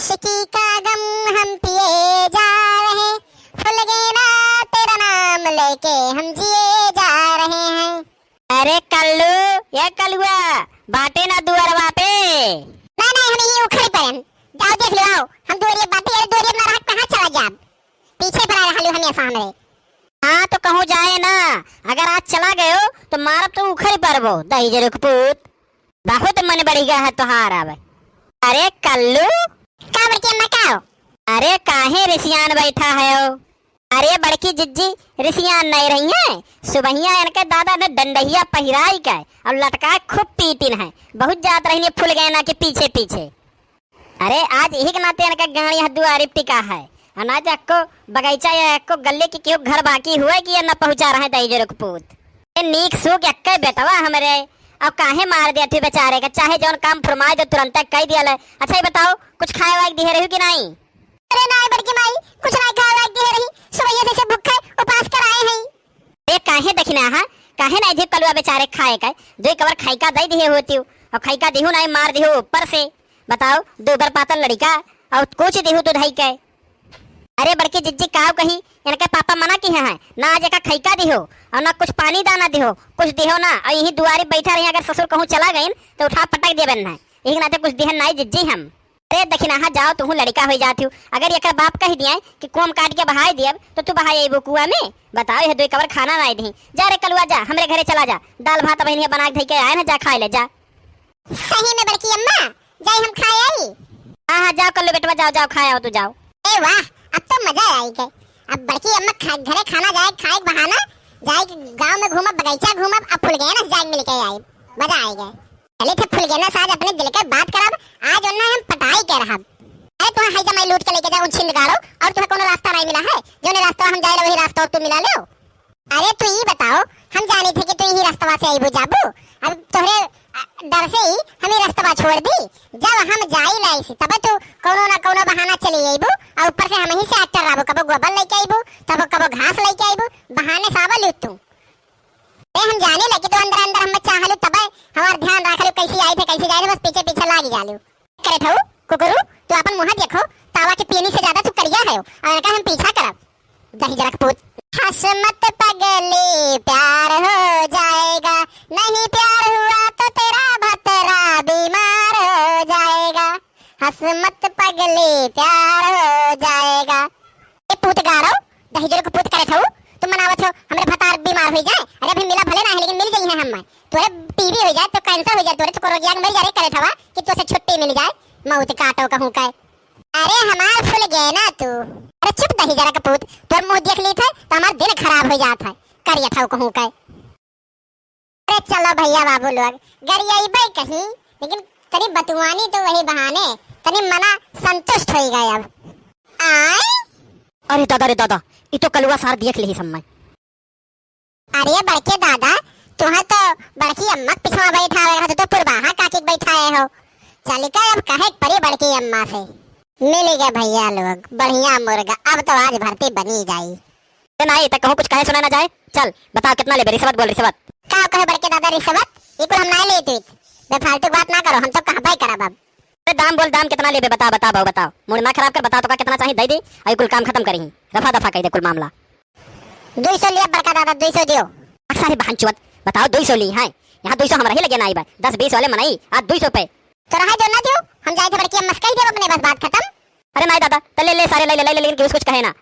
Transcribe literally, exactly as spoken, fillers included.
इश्क का गम हम पिए जा रहे, फुलगेना तेरा नाम लेके हम जिए जा रहे हैं। अरे कल्लू, ए कलुआ, बाटे ना दुअरवा पे? ना, ना, हम यहीं उखड़ पड़न। जाओ देख लो, आओ। हम दुअरिया बाटे, अरे दुअरिया ना रहा, कहाँ चला जाब? पीछे पड़ा रहा लो हमेशा हमरे। हाँ, तो कहूँ जाए ना, अगर आज चला गयो, तो मारब तो उखड़ पड़बो, दहिजर के पूत। बहुत मन बढ़ गया है तोहार अब। अरे कल्लू। का बड़की अम्मा, का हो? अरे काहे रिसियान बैठा है हो? अरे बड़की जिज्जी, रिसियान नहीं रही है। सुबहिया इनके दादा ने डंडहिया पहिराई के और लटका खूब पीटिन है। बहुत जात रही फुलगेना के पीछे पीछे। अरे आज यही के नाते इनका गाड़ी यहाँ दुआरी टिका है। और ना तो अक्को बगीचा या अक्को गली के केहू घर बाकी हुए कि ये न पहुँचा रहे दहिजर के पूत। ए, नीक सूख एक्के बेटवा हमरे, अब काहे मार दिया थी बेचारे के? चाहे जौन काम फरमाए दो तुरंते कह दिया ले। अच्छा ये बताओ, कुछ खाए वाए दिहे रही कि नहीं? अरे नाय बड़की माई, कुछ नाय खाए वाए दिहे रही, सुबह से, से भूखे उपास कर आए हैं। ए, काहे दखिना हा, काहे नाय दिहे कलुआ बेचारे खाए के? दो कवर खाई का दे दिहे होती हो, अब खाई का दिहू नाय मार दिहू ऊपर से। बताओ, दो बार पातल लड़िका, और कुछ दिहू तू धई के। अरे बड़की जिज्जी, काव कही, इनके पापा मना किहे हैं, ना आज एका खइका दिहो और ना कुछ पानी दाना दिहो, कुछ दिहो ना, और यहीं दुआरी बैठा रही। अगर ससुर कहूँ चला गइन तो उठा पटक देबे ना, यही नाते कुछ दिहन नाई जिज्जी हम। अरे दखिनाहा जाओ, तुहू लड़िका हो जात हो, अगर एकर बाप कह दिया कि कोम काट के बहाई दियब तो तू बहाई अइबू कुआ में? बताओ, यह दो कवर खाना नाई दी। जा रे कलुआ जा, हमरे घरे चला जा, दाल भात बहिनिया बना के धई के आए ना, जा खाए ले जा। सही में बड़की अम्मा, जाई हम खाए आई। हाँ, हाँ, जाओ कल्लू बेटवा, जाओ, जाओ, खाए आओ, तू जाओ। ए वाह, अब तो मजा आई गए। अब बड़की अम्मा खा-, घरे खाना जाए, खाए के बहाना, जाए के गाँव में घूमब, बगीचा घूमब, अब फुलगेना से जाए मिल के आई। मजा आई गए। चलित है फुलगेना से आज अपने दिल के बात करब, आज ओन्ना हम पटाई के रहब। अरे तुहा है जमाई लूट के लेके जाओ छिंद गाड़ो, और तुहा कोनो रास्ता नहीं मिला है, जौने रास्ता हम जाए वही रास्ता तू मिला लो। अरे तू ई बताओ, हम जानित है कि तू यही रस्तवा से अइबू जाबू। अब तोहरे, अ, डर से ही हम ई रस्तवा छोड़ दी। जब हम जाई लाइसी, तब तू कौनो ना कौनो बहाना चली अइबू, और ऊपर से हम ही से अट्टर रहबू, कबो गोबर लेके अइबू, तब कबो घास लेके अइबू, बहाने से आवा लू तू। ए, हम जाने लगी तो अंदर अंदर हम चाहलू, तब हमार ध्यान रखलू, कैसी आई थे, कैसी जाए थे, बस पीछे पीछे लागी जालू। करत हऊ, कुकुरू, तू अपन मुँह देखो, तावा के पीनी से ज्यादा तू करिया है, और इनका हम पीछा करब। दहिजरा के पूत। हंस मत पगली, प्यार हो जाएगा, नहीं प्यार हुआ तो तेरा भतरा बीमार हो जाएगा। हंस मत पगली, प्यार हो जाएगा। ए पूत गारो, दहिजर के पूत करत हऊ, तू मनावत हो, हमरे भतार बीमार हो जाए। अरे अभी मिला भले ना है, लेकिन मिल जाई है हम। तोरे टीबी हो जाए, तो कैंसर हो जाए, तोरे तो कोरोजिया के मर जा रे करत हवा कि तोसे छुट्टी मिल जाए, मौत काटो कहूँ का। अरे हमार फुलगेना तू। अरे चुप दहिजरा के पूत, तोर मुँह देख ली थे तो हमार दिन खराब हो जात है। करिया था कहूँ का। अरे चलो भैया बाबू लोग, गरियाइबे कहीं, लेकिन तनी बतुआनी तो वही बहाने, तनी मना संतुष्ट होई गए अब। आय? अरे दादा रे दादा, ई तो कलुआ सार देख लिही सम्मय। अरे बड़के दादा, तुहा तो बड़की अम्मा के पिछवा बैठावे रहा, तू तो पुरबाहा काकी के बैठाए हो। चल के अब कहे के परी बड़की अम्मा से। मिल गए भैया लोग, बढ़िया मुर्गा, अब तो आज भरती बनी जाई। ए नाई, त कहूँ कुछ कहे सुना ना जाए। चल, बताओ कितना लेबे रिश्वत, बोल रिश्वत। का कहे बड़के दादा रिश्वत? ई कुल हम ना लेत। बेफालतू बात ना करो, हम तो कहबे करब अब। अरे दाम बोल, दाम कितना लेबे? बता, बता, भाव बताओ। मूड ना खराब कर, बता तो का कितना चाहिए, दे दे। आई कुल काम खत्म करी, रफा दफा कह दे कुल मामला। दुई सौ लिया बड़का दादा, दुई सौ दियो। अक्सा ही बहन चुअत, बताओ दुई सौ ली हैं। यहाँ दुई सौ हमरा ही लगे ना आई बा। दस बीस वाले मनई, आज दुई सौ पे। तो रहा जो ना दियो, हम जाए थे बड़की अम्मा से कही देब अपने, बस बात खत्म। अरे नाई दादा, त ले ले सारे ले ले, ले ले, लेकिन केहू से कुछ कहे ना।